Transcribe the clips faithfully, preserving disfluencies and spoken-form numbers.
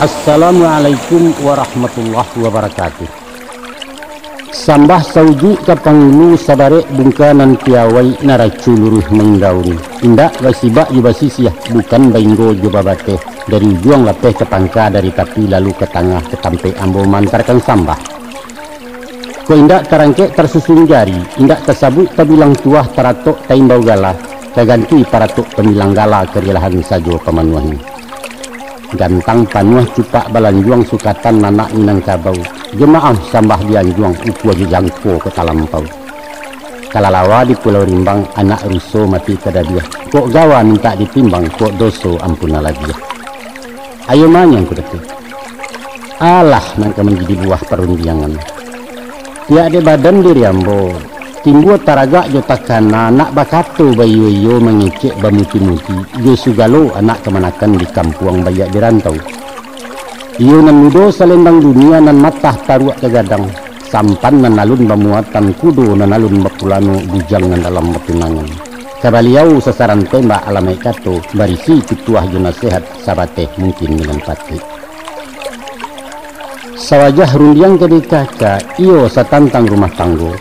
Assalamualaikum warahmatullahi wabarakatuh. Sambah saujuik ka pangulu, sabarek bungka nan piawai, naraco luruih mandaun. Indak basibak jo basisiah, bukan bainggo jo babateh. Dari ujuang lapeh ka pangka, dari tapi lalu ka tangah, ka tampek ambo maantakan sambah. Kok indak tarangkek tarsusun jari, indak tasabuik tabilang tuah, taratok taimbau gala, taganti paratok pamilang gala, karilahan sajo pamanuahnyo. Gantang panuah cupak balanjuang, sukatan anak Minangkabau, jamaah sambah dianjuang, ukua jo jangko kok talampau. Kalalawa di Pulau Rimbang, anak ruso mati kadabiah, kok gawa mintak ditimbang, kok doso ampunlah labiah. Ayo manyang ko datu. Alah, nan ka manjadi buah parundiangan. Pihak dek badan diri ambo, timbua taragak jo takana, nak bakato baiyo-iyo, mangecek bamuti-muti, jo sugalo anak kamanakan di kampuang baiak di rantau. Iyo nan mudo salendang dunia, nan matah taruak ka gadang, sampan nan alun bamuatan, kudo nan alun bapulano, bujang nan dalam batunangan. Ka baliau sasaran tembak alamaik kato, barisi pituah jo nasehat, sabateh mungkin dengan patik. Sawajah rundiang ka dikaka, iyo satantang rumah tanggo.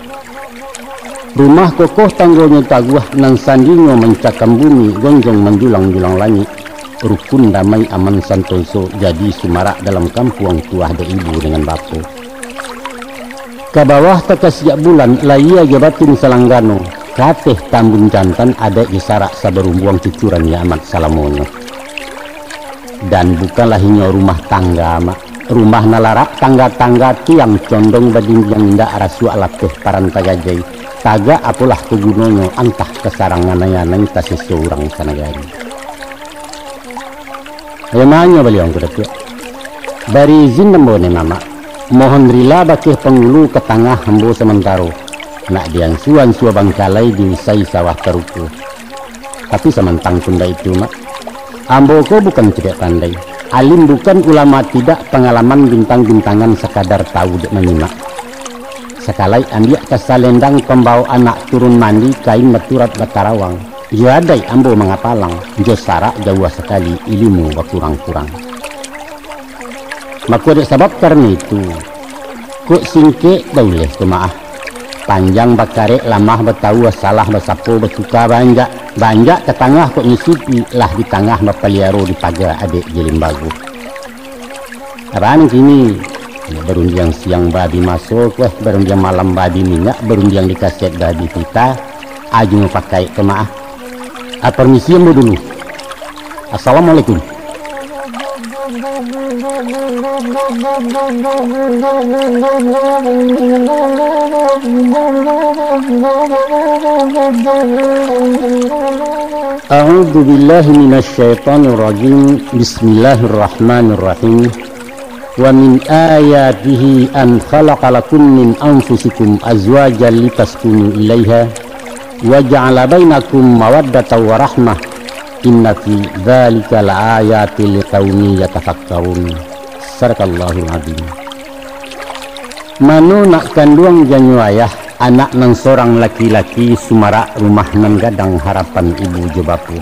Rumah kokoh tanggonyo taguah, nan sandinyo mancakam bumi, gonjong manjulang-julang langik. Rukun damai aman santoso, jadi sumarak dalam kampuang, tuah dek ibu dengan bapo. Ka bawah takasiak bulan, lahia jo batin salanggano, ka ateh tambun jantan, adaik jo sarak sabarumbuang, cucuran nyo amat salamonyo. Dan bukanlah inyo rumah tangga, Mak. Rumah nan larak tangga-tangga, tiang condong badindiang indak, rasuak lapeh paran tagajai, tagak apolah ko gunonyo, antah kasarang anai-anai, taseso urang sanagari. Ayo manyang baliau ko datuak. Bari izin ambo ni, Mamak. Mohon rila bakeh pangulu ka tangah ambo samantaro. Nak diansua-ansua bangkalai, diusai sawah taruko. Tapi samantang pun baitu, Mak. Ambo ko bukan cadiak pandai. Alim bukan, ulama tidak, pangalaman bintang-bintangan, sakadar tahu dek manyimak. Sakalaik ambiak ka salendang, pambawo anak turun mandi, kain baturap batarawang. Jo adaik ambo mangapalang, jo sarak jauah sakali, ilimu bakurang-kurang. Mako dek sabab karano itu, kok singkek bauleh tu maah. Panjang bakarek, lamah batawua, salah basapo, basuka baanjak, baanjak ka tangah kok nyusupi, lah di tangah bapaliaro, dipaga adaik jo limbago. Abang kini, barundiang siang babi maso, kueh barundiang malam babi minyak, barundiang di kaset babi pita, ajo mapakaik ka maah. Ah, permisi ambo dulu. Assalamualaikum. A'udzu billahi minasy syaithanir rajim. Bismillahirrahmanirrahim. Wa min ayatihi an khalaqa lakum min anfusikum azwajan litaskunu ilaiha, wa ja'ala bainakum mawaddatan wa rahmah, inna fi dzalika laayatil liqaumin yatafakkarun. Sadaqallahul adzim. Mano nak kanduang janyo ayah, anak nan sorang laki-laki, sumarak rumah nan gadang, harapan ibu jo bapo.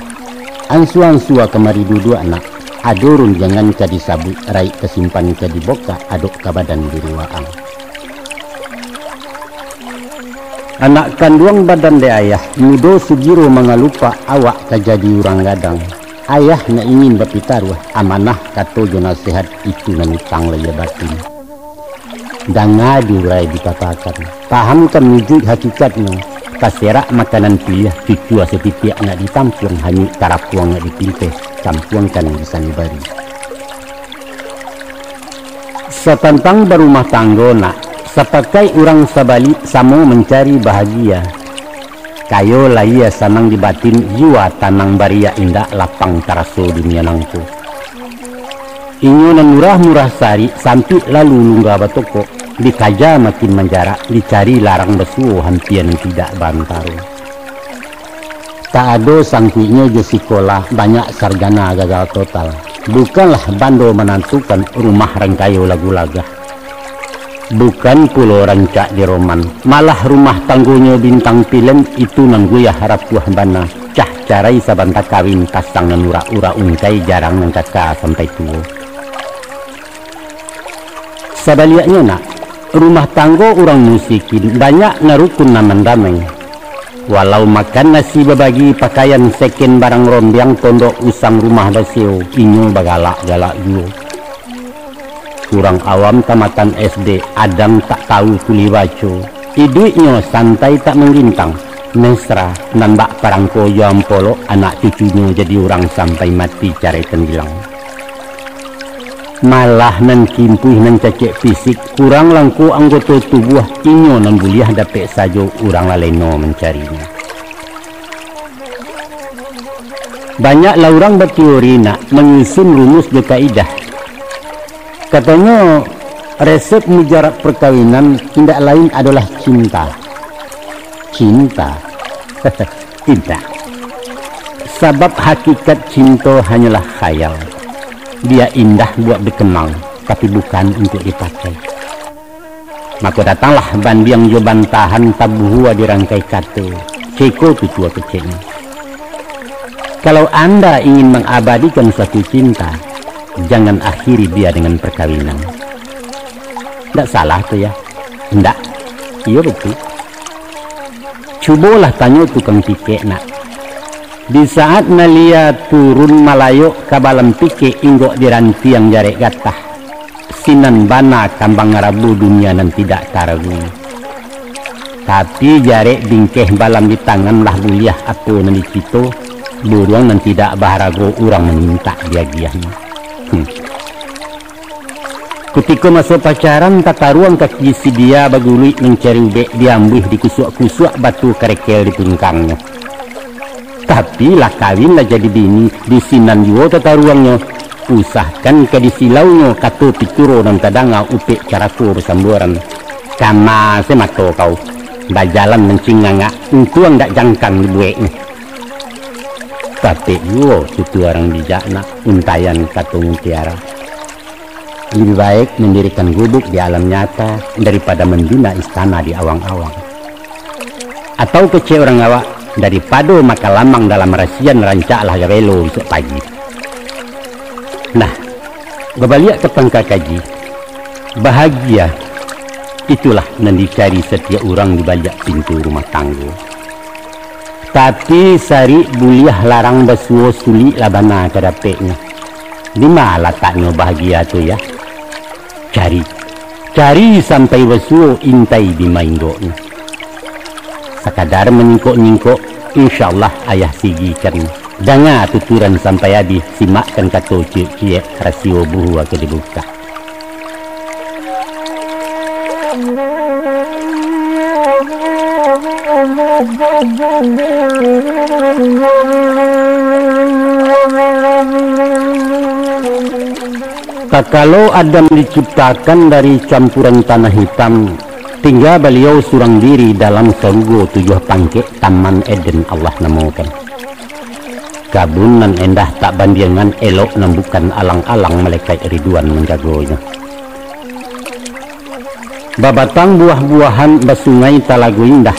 Ansua-ansua kamari duduak nak, ado rundiangan ka disabuik, raik tasimpan ka dibokak, adok ka badan diruwaang. Anak kanduang badan dek ayah, mudo sugiro mangalupak, awak ka jadi urang gadang. Ayah nak ingin bapitaruah, amanah kato jo nasehat, itu nan utang lahia batin. Danga diurai dikatokan, pahamkan wujuik hakikatnyo, taserak makanan piliah, cucua satitiak nak ditampuang, hanyuik tarapuang nak dipinteh, tampuangkan di sanubari. Satantang barumah tanggo nak, sapakaik urang sabalik, samo mancari bahagia. Kayo lahia sanang di batin, jiwa tanang bariak, indak lapang taraso dunia nangko. Inyo nan murah-murah sarik, sampik lalu lungga batokok, dikaja makin manjarak, dicari larang basuo, hampia nan tidak baantaro. Tak ado sangkuiknyo jo sikolah, banyak sarjana gagal total. Bukanlah bando manantukan, rumah rang kayo lagu lagah. Bukan pulo rancak di roman, malah rumah tanggonyo bintang pilem, itu nan goyah rapuah bana, cah carai sabanta kawin, pasang nan urak-urak ungkai, jarang nan kaka sampai tuo. Sabaliaknyo nak, rumah tanggo urang musikin banyak nan rukun nan mandamai. Walau makan nasi babagi, pakaian seken barang rondiang, tondok usang rumah baseo, inyo bagalak-galak juo. Urang awam tamatan S D, Adam tak tahu tulih baco. Iduiknyo santai tak manggintang, mesra, nan bak parangko jo ampolok, anak cucunyo jadi urang sampai mati carai tambilang. Malah nan kimpuih, nan cacek fisik, kurang langko anggoto tubuah, inyo nan buliah dapek sajo, urang laleno mancarinyo. Banyaklah urang bateori nak, manyusun rumus jo kaidah. Katonyo, resep mujarab perkawinan indak lain adolah cinta. Cinta? Indak. Sabab hakikat cinto hanyolah khayal. Dia indah buat dikenang, tapi bukan untuk dipakai. Mako datanglah bandiang jo bantahan, tabuhua di rangkai kato, ceko tutua keceknyo. Kalau anda ingin mengabadikan suatu cinta, jangan akhiri dia dengan perkawinan. Ndak salah tu, ya? Ndak. Iyo, betul. Cubolah tanyo tukang pikek nak. Di saat malia turun malayok ka balam pikek inggok di rantiang jarek gatah, sinan bana kambang rabo dunia nan tidak taragui. Tapi jarek bingkeh balam di tangan lah buliah apo nan dicito, buruang nan tidak baharago urang mamintak diagiahnyo. Hmm. Kutiko maso pacaran, tataruang kaki si dia baguluik mancari ubek, diambuih dikusuak-kusuak batu karekel di pungkangnyo. Tapi lah kawin, lah jadi bini, di sinan juo tataruangnyo. Usahkan ka disilaunyo, kato pituro nan tadanga upek carako basambuaran. Kama se mato kau, bajalan mancingangak, untuang dak jangkang dibueknyo. Tapek juo tutua urang bijak nak, untaian kato mutiara. Lebih baik mendirikan gubuk di alam nyata daripada membina istana di awang-awang. Atau kecek urang awak, daripado makan lamang dalam rasian, rancaklah gabelo bisuak pagi. Nah, babaliak ka pangka kaji, bahagia, itulah nan dicari satiok urang di baliak pintu rumah tanggo. Tapi, sarik buliah larang basuo, sulik lah bana ka dapeknyo. Dima lataknyo bahagia tu, ya? Cari, cari sampai basuo, intai dima inggoknyo. Sakadar manyingkok-nyingkok, insya Allah ayah sigikan. Danga tuturan sampai abih, simakkan kato ciek-ciek, rasio buhua ka dibukak. Takalo Adam diciptakan dari campuran tanah hitam, tingga baliau surang diri dalam sarugo tujuah pangkek, Taman Eden Allah namokan. Kabun nan endah tak bandiangan, elok nan bukan alang-alang, malaikat Ridwan manjagonyo. Babatang buah-buahan, basungai talago indah.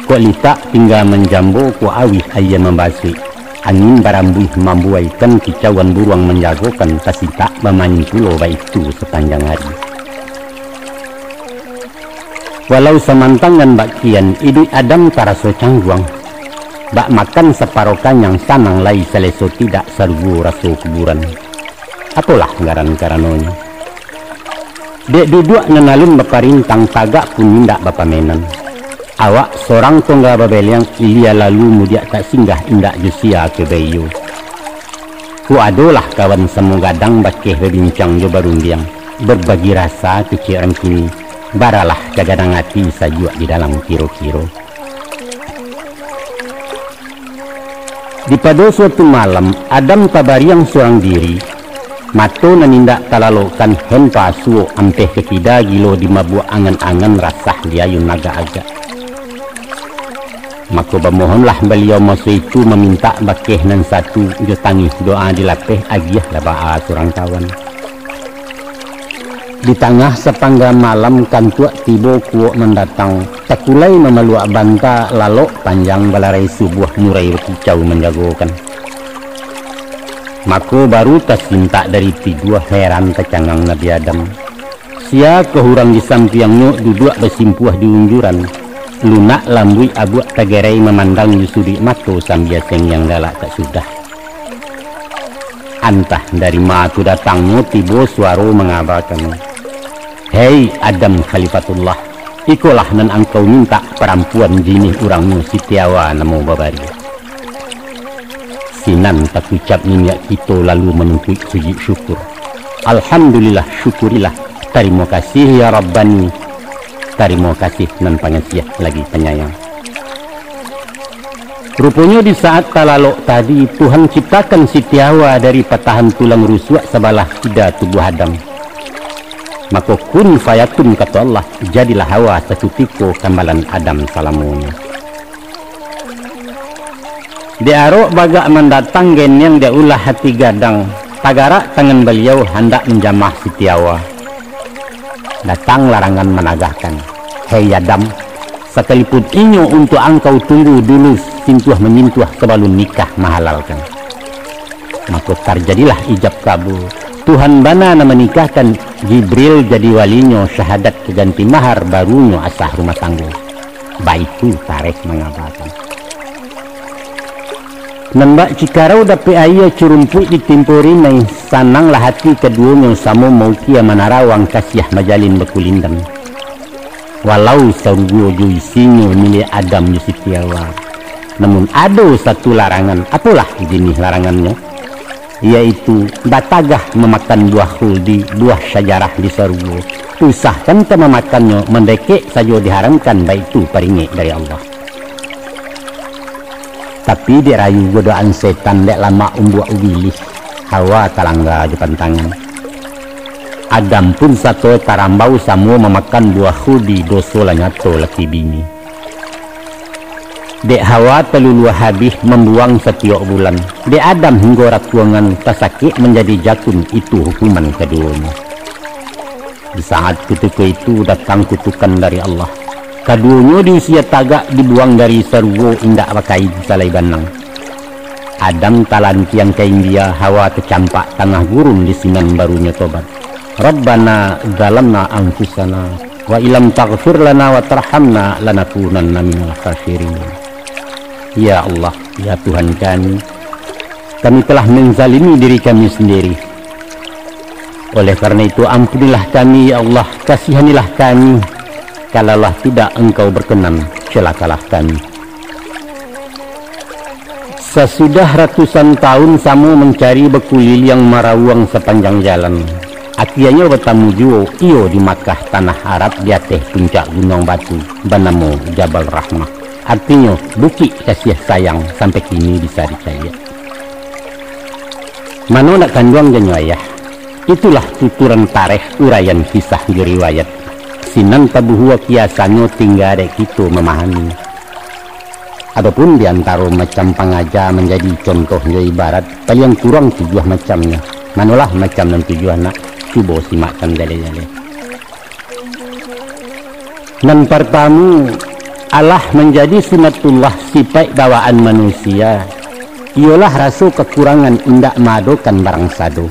Kok litak tingga manjambo, kok auih aia mambasuik. Angin barambuih mambuaikan, kicauan buruang manjagokan, tasintak bamain pulo baitu sapanjang ari. Walau samantang nan bak kian, iduik Adam taraso cangguang. Bak makan saparo kanyang, sanang lai saleso tidak, sarugo raso kuburan. Apolah ngaran karanonyo? Dek duduak nan alun baparintang, tagak pun indak bapamenan. Awak sorang tongga babeleang, ilia lalu mudiak tak singgah, indak jo sia ka baiyo. Kok adolah kawan samo gadang, bakeh babincang jo barundiang, babagi rasa kecek urang kini, baralah ka gadang ati, sajuak di dalam kiro-kiro. Di pado suatu malam, Adam tabariang surang diri, mato nan indak talalokkan, hen pasuok ampeh ka kida, gilo dimabuak angan-angan, rasah diayun agak-agak. Mako bamohonlah baliau maso itu, mamintak bakeh nan satu jo tangih doa dilapeh, agiahlah baa surang kawan. Di tangah sapangga malam, kantuak tibo kuok mandatang, takulai mamaluak banta, lalok panjang balarai subuah, murai bakicau manjagokan. Mako baru tasintak dari tidua, heran tacangang Nabi Adam. Sia ko urang di sampiangnyo duduak basimpuah di unjuran, lunak lambuik abuak tagerai mamandang di suduik mato sambia sengiang galak tak sudah. Antah dari ma tu datangnyo tibo suaro mangabakan, "Hei Adam Khalifatullah, ikolah nan angkau mintak parampuan jinih urangnyo Siti Hawa namo babari." Sinan takucap niniak kito lalu manungkuik sujud syukur. Alhamdulillah, syukurilah. Tarimo kasih ya Rabbani. Tarimo kasih nan pangasiah lagi panyayang. Ruponyo di saat talalok tadi, Tuhan ciptakan Siti Hawa dari patahan tulang rusuak sabalah kida tubuah Adam. Mako kun fayakun kato Allah, jadilah Hawa sakutiko kambalan Adam salamonyo. Dek arok bagak mandatang geniang dek ulah hati gadang, tagarak tangan baliau handak manjamah Siti Hawa. Datang larangan managahkan, "Hei Adam, sakalipun inyo untuak angkau tunggu dulu sintuah-manyintuah sabalun nikah mahalalkan." Mako tarjadilah ijab kabul. Tuhan bana nan manikahkan, Jibril jadi walinyo, syahadat ka ganti mahar, barunyo asah rumah tanggo. Baitu tarikh mangabakan. Nan bak Cikarau dapek aia, curumpuik ditimpo rimai, sananglah hati kaduonyo samo maukia manarawang kasiah majalin bakulindan. Walau sarugo jo isinyo milik Adam jo Siti Hawa, namun ado satu larangan, apolah jinih larangannyo? Yaitu batagah mamakan buah khuldi, buah syajarah di sarugo. Usahkan ka mamakannyo, mandekek sajo diharamkan, baitu paringek dari Allah. Tapi dek rayu godaan setan, dek lamak umbuak ubilih, Hawa talangga jo pantangan. Adam pun sato tarambau samo mamakan buah khuldi, doso lah nyato laki bini. Dek Hawa taluluah habih mambuang satiok bulan, dek Adam hinggo rakuangan tasakik manjadi jakun, itu hukuman kaduonyo. Di saat kutiko itu datang kutukan dari Allah. Kaduonyo diusia tagak, dibuang dari sarugo indak bakain salai banang. Adam talantiang ka India, Hawa tacampak tangah gurun, di sinan barunyo tobat. "Rabbana zalamna anfusana, wa illam taghfir lana wa tarhamna lanakunanna minal khasirin." Ya Allah, ya Tuhan kami, kami telah menzalimi diri kami sendiri. Oleh karena itu, ampunilah kami, ya Allah, kasihanilah kami. Kalaulah tidak Engkau berkenan, celakalah kami. Sasudah ratusan tahun samo mancari, bakuliliang marawuang sapanjang jalan, akianyo batamu juo iyo di Makkah, tanah Arab, di ateh puncak gunuang batu, banamo Jabal Rahmah, artinyo Bukik Kasiah Sayang, sampai kini bisa dicaliak. Mano nak kanduang janyo ayah? Itulah tuturan tarikh, uraian kisah jo riwayat. Sinan tabuhua kiasannyo, tingga dek kito mamahami. Adopun di antaro macam pangaja manjadi contoh jo ibarat, paliang kurang tujuah macamnyo. Manolah macam nan tujuah nak? Cubo simakkan jaleh-jaleh. Nan partamu, alah manjadi sunatullah sipaik bawaan manusia, iyolah raso kakurangan indak maadokan barang sado.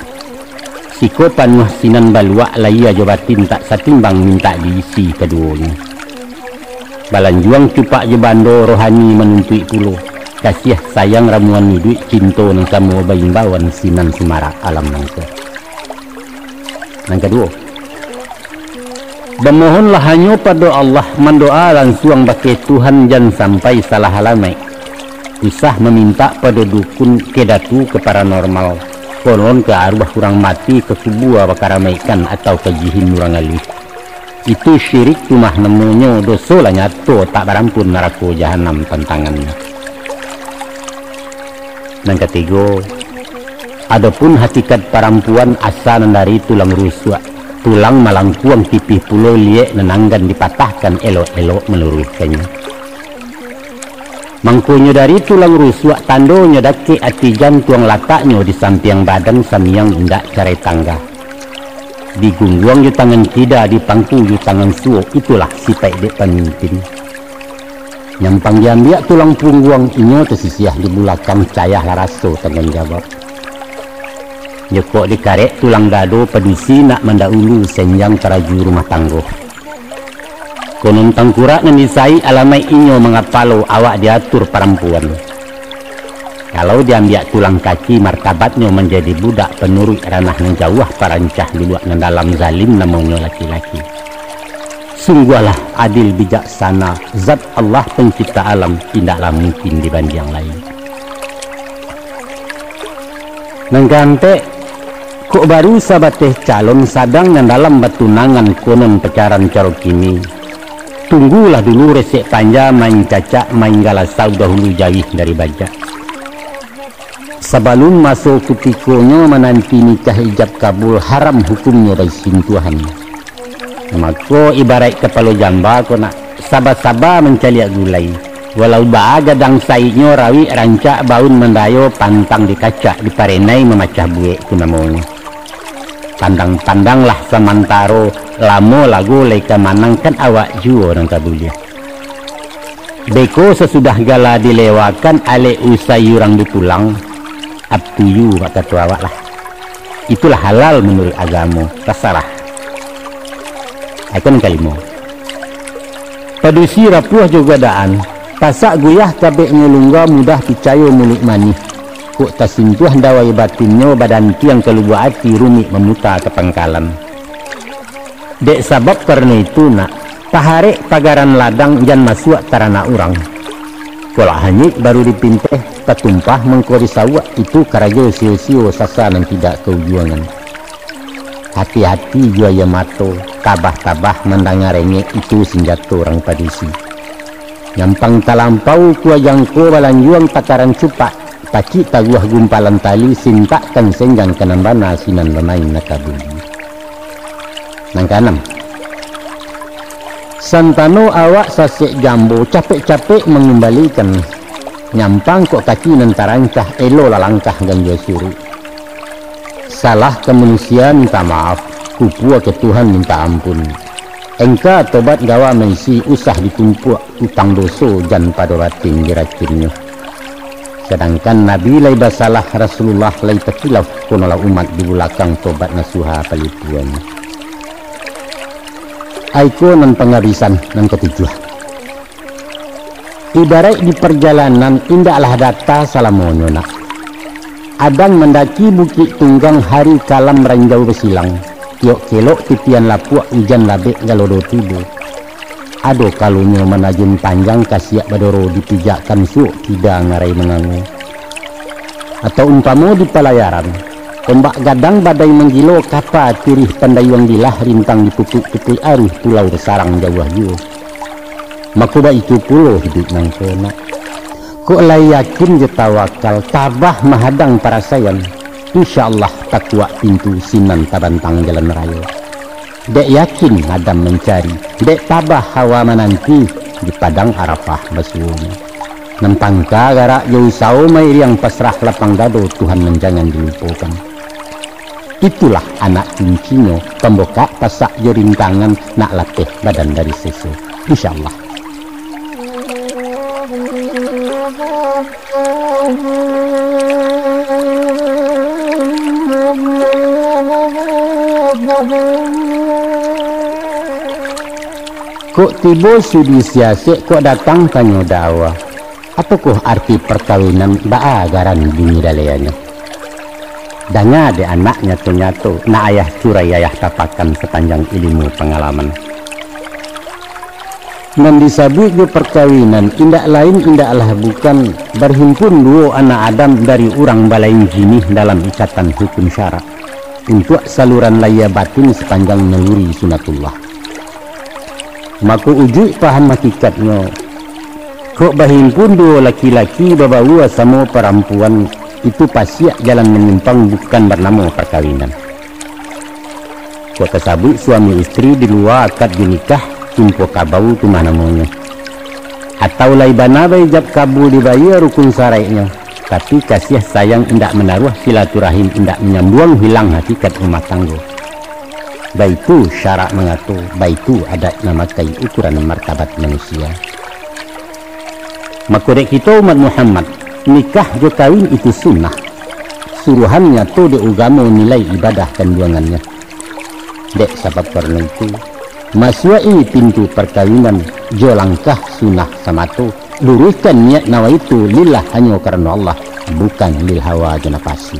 Siko panuah sinan baluak, lahia jo batin tak satimbang, mintak diisi kaduonyo. Balanjuang cupak jo bando, rohani manuntuik pulo. Kasiah sayang ramuan iduik, cinto nan samo baimbauan, sinan samarak alam nangko. Nan kaduo, bamohonlah hanyo pado Allah, mandoa lansuang bakeh Tuhan, jan sampai salah alamaik. Usah mamintak pado dukun, ka datu, ka paranormal, konon ka aruah urang mati, ka kubua bakaramaikkan, atau ka jihin urang aluih. Itu syirik tu mah namonyo, doso lah nyato tak barampun, narako jahanam tantangannyo. Nan katigo, adopun hakikat parampuan asa nan dari tulang rusuak, tulang malangkuang tipih pulo, liek nan anggan dipatahkan, elok-elok maluruihkannyo. Mangkonyo dari tulang rusuak, tandonyo dakek ati jantuang, lataknyo di sampiang badan, samiang indak carai tangga. Digungguang jo tangan kida, dipangku jo tangan suo, itulah sipaik dek pamimpin. Nyampang diambiak tulang pungguang, inyo tasisiah di bulakang, cayah lah raso tangguang jawab. Jokok dikarek tulang dado, padusi nak mandaulu senjang karaju rumah tanggo. Konon tangkurak nan disaik, alamaik inyo mangapalo, awak diatur parampuan. Kalau diambiak tulang kaki, martabatnyo manjadi budak panuruik, ranah nan jauah parancah, duluak nan dalam zalim, namonyo laki-laki. Sungguahlah adil bijaksana, zat Allah pencipta alam, indaklah mungkin dibandiang lai. Nan kaantek, kok baru sabateh calon, sadang nan dalam batunangan, konon pacaran caro kini. Tunggulah dulu resek panja, main cacak, main galasau, dahulu jauah dari bajak. Sabalun maso kutikonyo, mananti nikah ijab kabul, haram hukumnyo baisin Tuhan. Mako, ibaraik kapalo jamba ko nak, saba-saba mancaliak gulai. Walau baa gadang saiknyo, rawik rancak baun mandayo, pantang dikacak, diparenai mamacah buek tu namonyo. Pandang-pandanglah samantaro, lamo lago lai ka manang, kan awak juo nan ka buliah. Beko sasudah gala dilewakan, alek usai urang dipulang, up to you, bak kato awak lah. Itulah halal manuruik agamo, tasarah. Ikon kalimo. Padusi rapuah jo gadaan, pasak guyah kabeknyo lungga, mudah picayo muluik manih. Kok tasintuah dawai batinnyo, badantiang ka lubuak ati, rumik mamuta ka pangkalan. Dek sabab karano itu nak, taharek pagaran ladang, jan masuak taranak urang. Kolak hanyuik baru dipinteh, tatumpah mangko disauak, itu karajo sio-sio, sasa nan tidak kaujuangan. Hati-hati jo aia mato, tabah-tabah mandanga rengek, itu sinjato urang padusi. Nyampang talampau kua jangko, balanjuang takaran cupak, pacik taguah gumpalan tali, sintakkan senjang ka nan bana, sinan bamain nakabuli. Nan kaanam, santano awak sasek jambo, capek-capek mangumbalikan, nyampang kok kaki nan tarancah, elo lah langkah ganjua suruik. Salah ka manusia minta maaf, kupua ka Tuhan minta ampun. Engka tobat gawa maisi, usah ditumpuak utang doso, jan pado batin diracunnyo. Sadangkan Nabi lai basalah, Rasulullah lai takilaf, konolah umat di bulakang tobat nasuha palipuan. Aiko nan pangabisan nan katujuah. Ibaraik di parjalanan, indaklah data salamonyo nak. Adam mandaki Bukik Tunggang, hari kalam ranjau basilang, tiok kelok titian lapuak, ujan labek galodo tibo. Ado kalonyo manajun panjang, kasiak badoro dipijakkan, suok kida ngarai mangango. Atau umpamo di palayaran, ombak gadang badai manggilo, kapa tirih pandayuang bilah, rintang diputuik-putuik arih, pulau basarang jauah juo. Mako baitu pulo hiduik nangko nak. Kok lai yakin jo tawakal, tabah mahadang parasaian, insya Allah takuak pintu, sinan tabantang jalan rayo. Dek yakin Adam mancari, dek tabah Hawa mananti, di padang Arafah basuo. Nan tangka garak jo usao, mairiang pasrah lapang dado, Tuhan nan jangan dilupokan. Itulah anak kuncinyo, pambukak pasak jo rintangan, nak lapeh badan dari seso. Insya Allah. Kok tibo sudi siasek, kok datang tanyo dawa. Apokoh arti parkawinan, baa garan bunyi daleanyo? Danga dek anak nyato-nyato, nak ayah curai ayah tapakan, sapanjang ilimu pangalaman. Nan disabuik jo parkawinan, indak lain indaklah bukan, barhimpun duo anak Adam dari urang balain jinih dalam ikatan hukum syarak, untuak saluran lahia batin sapanjang naluri sunatullah. Mako ujuik paham hakikatnyo, kok bahimpun duo laki-laki, babaua samo parampuan, itu pasiak jalan manyimpang, bukan barnamo parkawinan. Kok tasabuik suami istri di lua akad jo nikah, kumpua kabau tu mah namonyo. Atau lai bana baijab kabul dibayia rukun saraiknyo, tapi kasiah sayang indak manaruah, silaturahim indak manyambuang, hilang hakikat rumah tanggo. Baitu syarak mangato, baitu adaik mamakai ukuran martabat manusia. Mako dek kito umat Muhammad, nikah jo kawin itu sunnah. suruahan nyato dek ugamo nilai ibadah kanduangannyo. Dek sabab karano itu, masuak-i pintu parkawinan jo langkah sunnah samato, luruihkan niat nawaitu lillah hanyo karano Allah, bukan lil hawa jo napasi.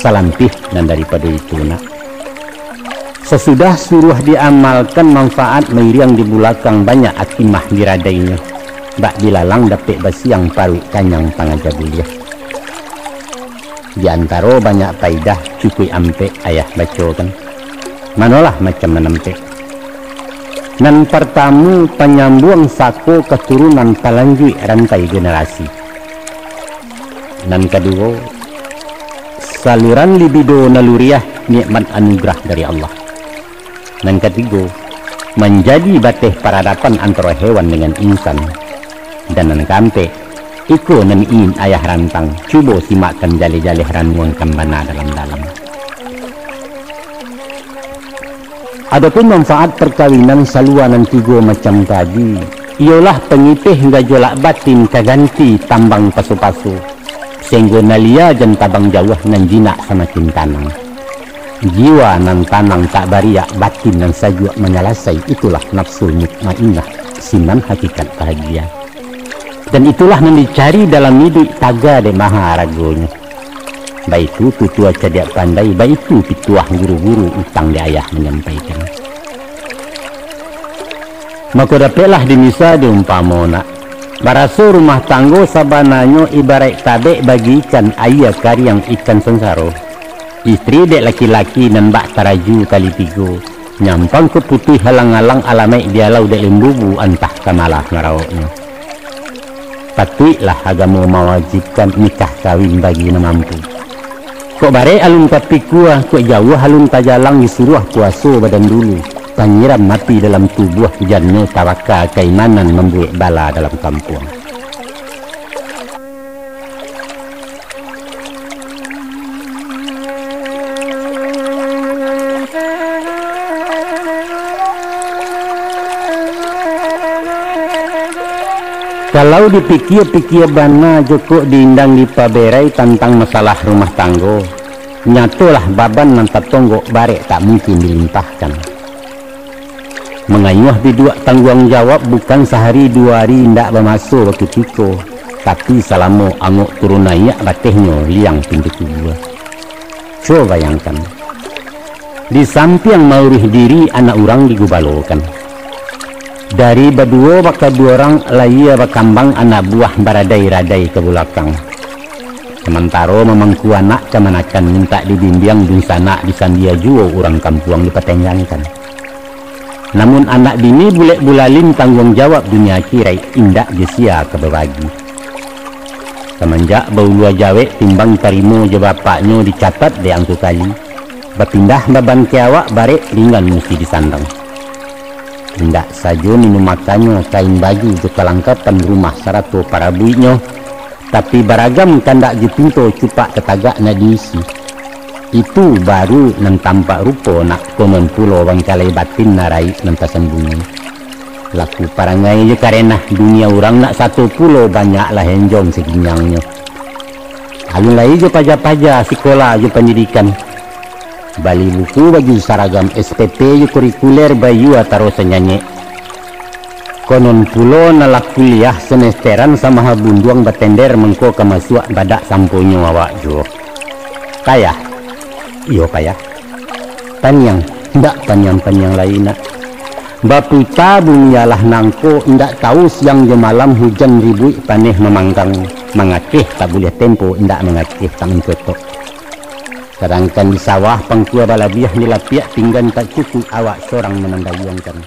Salampih nan daripado itu, nak, sasudah suruah diamalkan, manfaat mairiang di bulakang, banyak akimah diradainyo, bak bilalang dapek basiang, paruik kanyang pangaja buliah. Di antaro banyak paidah, cukuik ampek ayah bacokan. Manolah macam nan ampek. Nan partamo, panyambuang sako katurunan, palanjuik rantai generasi. Nan kaduo, saluran libido naluriah, nikmat anugerah dari Allah. Nan katigo, manjadi bateh paradapan antaro hewan dengan insan. Dan nan kaampek, iko nan iin ayah rantang, cubo simakkan jaleh-jaleh, ranuangkan bana dalam-dalam. Adopun manfaat parkawinan salua nan tigo macam tadi, iyolah pangipeh gajolak batin ka ganti tambang paso-paso, sainggo nan lia jan tabang jauah, nan jinak samakin tanang. Jiwa nan tanang tak bariak, batin nan sajuak manyalasai, itulah nafsul mutmainnah, sinan hakikat bahagia. Dan itulah nan dicari dalam iduik, taga dek maha aragonyo. Baitu tutua cadiak pandai, baitu pituah guru-guru, utang dek ayah manyampaikan. Mako dapeklah dimisa di umpamo, nak, baraso rumah tanggo sabananyo ibaraik tabek bagi ikan, aia kariang ikan sansaro. Istri dek laki-laki nan bak taraju kali tigo, nyampang ka putuih alang-alang, alamaik dialau dek limbubu, antah ka malah marawoknyo. Patuiklah agamo mawajibkan nikah kawin bagi nan mampu. Kok barek alun tapikua, kok jauah alun tajalang, disuruah puaso badan dulu, panyiram api dalam tubuah, jannyo tabaka kaimanan, mambuek bala dalam kampuang. Kalau dipikia-pikia bana jo kok diindang dipaberai tantang masalah rumah tanggo, nyatolah baban nan tatonggok barek tak mungkin dilimpahkan. Mangayuah biduak tangguang jawab bukan sahari duo ari, indak bamaso bakutiko, tapi salamo angok turun naiak batehnyo liang pintu kubua. Cubo bayangkan, di sampiang mauruih diri anak urang digubalokan. Dari baduo bakaduo urang lahia bakambang anak buah baradai-radai ka bulakang. Samantaro mamangku anak kamanakan mintak dibimbiang dunsanak disandia juo urang kampuang dipatenggangkan. Namun anak bini bulek bulalin tangguang jawab dunia akiraik indak jo sia ka babagi. Samanjak baulua jawek timbang tarimo jo bapaknyo dicatat dek angku kali, bapindah baban ka awak barek ringan musti disandang. Indak sajo minum makannyo, kain baju jo kalangkapan rumah sarato parabuiknyo, tapi baragam kandak jo pinto cupak tatagak nak diisi. Itu baru nan tampak rupo nak, konon pulo bangkalai batin nan raik nan tasambunyi. Laku parangai jo karenah dunia urang nak sato pulo, banyaklah enjong saginjangnyo. Alun lai jo paja-paja sikola jo pandidikan. Bali buku baju saragam S P P jo kurikuler bayua taro sanyanyek. Konon pulo nan lah kuliah semesteran samaha bunduang batender mangko ka masuak badak samponyo awak juo. Payah. Iyo payah. Paniang, indak paniang-paniang lai nak. Baputa bumi alah nangko, indak tahu siang jo malam, hujan ribuik paneh mamanggang, mangakeh tak buliah tempo, indak mangakeh tak mancotok. Sadangkan di sawah pangkua balabiah, di lapiak pinggan tak cukuik, awak sorang manandayuangkan.